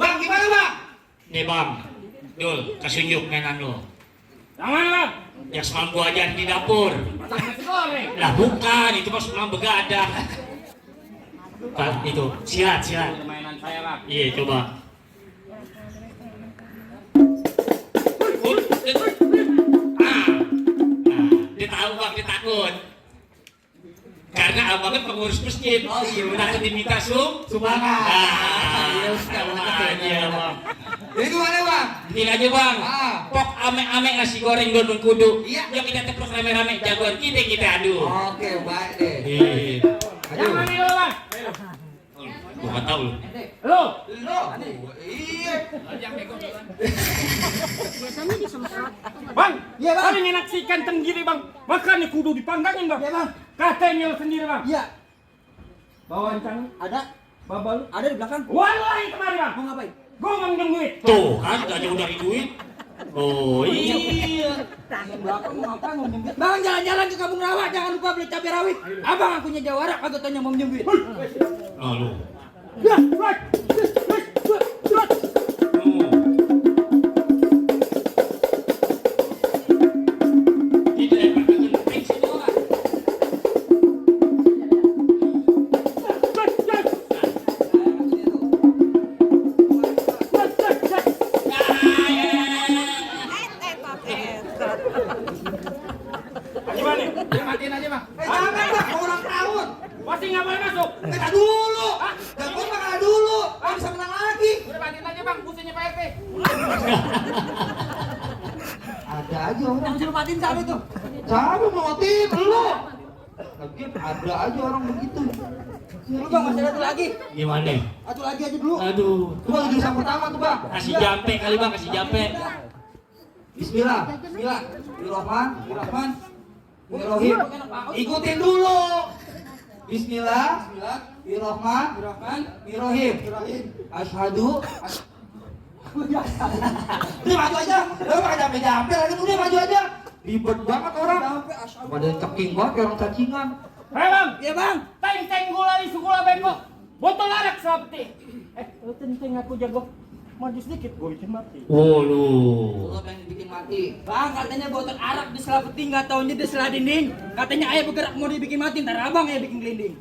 Bang, gimana bang? Nih bang, Dul, kasih unjuk mainan lo. Yang mana bang? Yang semalam gua ajarin di dapur. Masak nasi goreng. Lah bukan, itu mah semalam begadang. Itu, silat. Itu mainan saya bang. Iya, coba. Dia tahu bang, dia takut. Karena abangnya pengurus masjid. Oh iya, Takut diminta sumbangan. Iya, sekarang Iya bang. Jadi gimana bang? Ini aja bang, pok ame-ame nasi goreng don kudu. Iya. Yuk kita teplok rame-rame jagoan kita adu. Oke, baik deh. Iya. Yang mana lo bang? Gua nggak tahu lu. Lo. Lo, iya. Biasanya disemprot. Bang, Iya, Bang. kami nyaksikan tenggiri bang. Makanya kudu dipandangin bang. Iya bang. Katanya lo sendiri bang. Iya. Bawaan canggih. Ada, Babal. ada di belakang. Wallahi kemari bang. Mau ngapain? Gue mau minjem duit. Tuh kan gak jauh dari duit. Oh iya. Belakang mau ngapain? Mau minjem duit? Bang, jalan-jalan ke Kampung Rawa, jangan lupa beli cabai rawit. Abang akunya jawara, kagak tanya mau minjem duit. Lalu. Ya, right. Gimana? Matiin aja bang. Jangan bang, mau ulang tahun. Masih nggak boleh masuk. Kita dulu. Gangguan bang dulu. Bang bisa menang lagi. Udah matiin aja bang, pusingnya Pak RT. Ada aja orang yang suruh matiin siapa itu? Siapa mau matiin? Lu. Lagi ada aja orang begitu. Lu bang masih ada satu lagi. Gimana? Satu lagi aja dulu. Aduh. Coba jurusan pertama tuh bang. Kasih jampe kali bang, kasih jampe. Bismillah. Bismillahirrahmanirrahim. Ikutin dulu. Bismillahirrahmanirrahim. Asyhadu. Udah maju aja. Lu pakai jampe-jampe lagi udah maju aja. Ribet banget orang. Pada ceking banget kayak orang cacingan. Hei bang, Iya bang. teng gula di sekolah beko. Botol arak seperti. Lu tenteng aku jago. Maju sedikit, gue bikin mati. Oh lu. Lu pengen dibikin mati. Bang, katanya botol arak di selapeti nggak taunya di selah dinding. Katanya ayah bergerak mau dibikin mati, ntar abang ya bikin gelinding.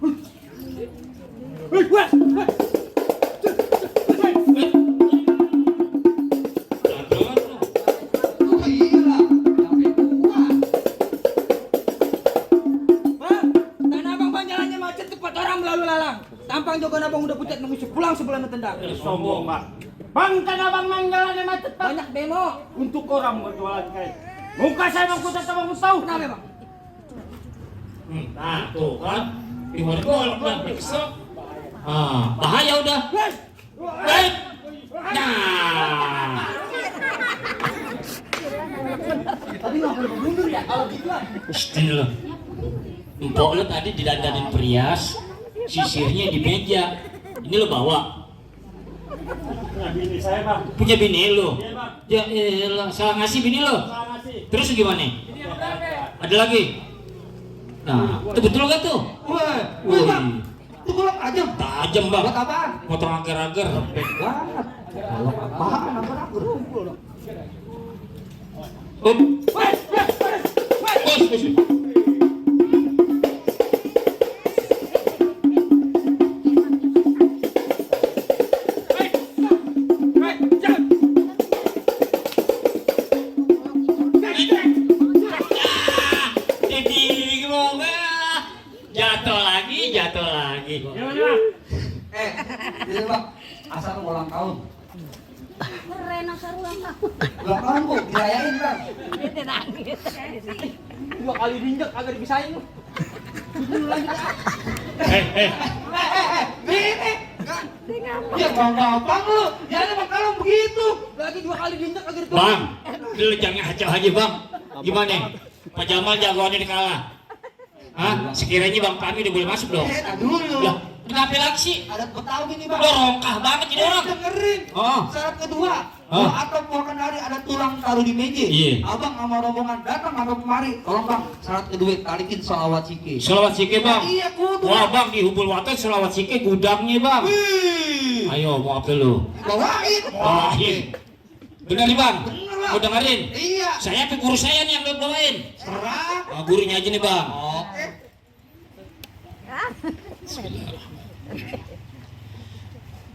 Bang, tanah abang jalannya macet cepat orang melalui lalang. Tampang jogan abang udah pucat nunggu pulang sebulan tendang. Sombong bang. Bang, tanah bang jalannya macet bang. Banyak demo. Untuk orang berjualan kayak. Muka saya bang kuda sama aku tahu. Kenapa bang? Nah tuh kan. Gimana golok dan kesel. Bahaya udah. Baik. Nah. Tapi nggak boleh mundur ya kalau gitu lah. Pasti lo. Empok lo tadi didandanin perias, sisirnya di meja. Ini lo bawa. Nah, bini saya bang. Punya bini lo. Iya bang. Ya elah, salah ngasih bini lo. Salah ngasih. Terus gimana? Ada lagi? Nah, itu betul gak tuh? Wih, bang. Itu golok aja. Tajam bang. Buat apaan? Potong agar-agar. Lembek banget. Golok apaan? Apa rumpul dong? Bos. Jatuh lagi. Gimana bang? Jadi bang, asal lu ulang tahun. Keren asal ulang tahun. Ulang tahun bu, dirayain bang. Itu nangis. 2 kali diinjek agak dipisahin lu. Dulu lagi dah. Gini. Ya gampang lu. Jangan bang kalau begitu. Lagi 2 kali diinjek agak dipisahin. Bang, lu jangan ngaco aja bang. Gimana? Pak Jamal jagoannya dikalah. Hah? Sekiranya Bang Pami udah boleh masuk dong. Dulu. Lah, kenapa lagi sih? Ada Betawi nih bang. Lo rongkah banget jadi orang. Dengerin. Oh. Syarat kedua, atau buah kenari ada tulang taruh di meja. Iya. Abang sama rombongan datang sampai kemari. Tolong bang, syarat kedua talikin sholawat sike. Sholawat sike bang. Iya kudu. Wah bang di Hubul Wates sholawat sike gudangnya bang. Wih. Ayo mau apa lu? Bawain. Bawain. Bener nih bang? Bener, Bang. Mau dengerin? Iya. Saya apa guru saya nih yang udah bawain? Serah. Gurunya aja nih bang. Oke.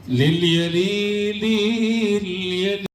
Lili lili lili